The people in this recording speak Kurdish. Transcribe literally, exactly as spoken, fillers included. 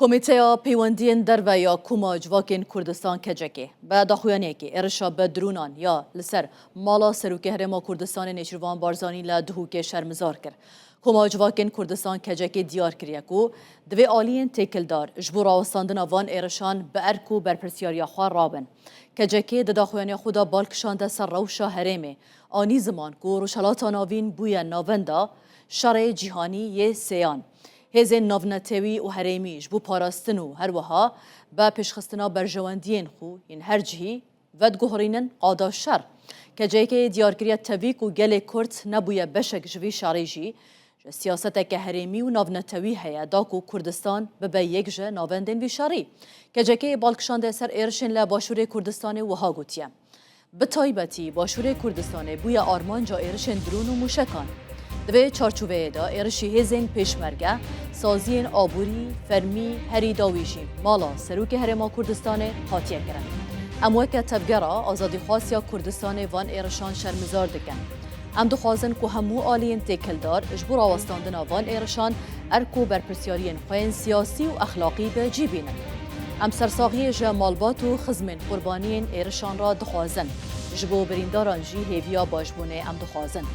Komîteya Peywendiyên Derve ya Koma Civakên Kurdistan, K C K, bi daxuyaniyekê êrişa bi drûnan ya li ser mala Serokê Herêma Kurdistanê Nêçîrvan Barzanî li Duhokê şermizar kir. Koma Civakên Kurdistan, K C K, diyar kiriye ku divê aliyên têkildar ji bo rawestandina van êrişan bi erk û berpirsiyariya xwe rabin. K C K di daxuyaniya xwe de bal kişande ser rewşa herêmê, anî ziman ku Rojhelata Navîn bûye navenda şerê cîhanî yê sêyan. Hêzên navnetewî û herêmî ji bo parastin û her wiha bi pêşxistina berjewendiyên xwe yên her cihî vediguherînin qada şer. K C K diyar kiriye tevî ku gelê Kurd nebûye beşek ji vî şerî jî, ji siyaseteke herêmî û navnetewî heye da ku Kurdistan bibe yek ji navendên vî şerî. K C K bal kişande ser êrişên li Başûrê Kurdistanê wiha gotiye: Bi taybetî Başûrê Kurdistanê bûye armanca êrişên drûn û mûşekan. Di vê çarçoveyê de êrişî hêzên pêşmerge, saziyên aborî, fermî, herî dawî jî mala Serokê Herêma Kurdistanê hatiye kirin. Em weke tevgera azadîxwaz ya Kurdistanê van êrişan şermizar dikin. Em dixwazin ku hemû aliyên têkildar ji bo rawestandina van êrişan erk û berpirsiyariyên xwe yên siyasî û exlaqî bi cî bînin. Em sersaxiyê ji malbat û xizmên qurbaniyên êrişan re dixwazin. Ji bo birîndaran jî hêviya başbûnê em dixwazin.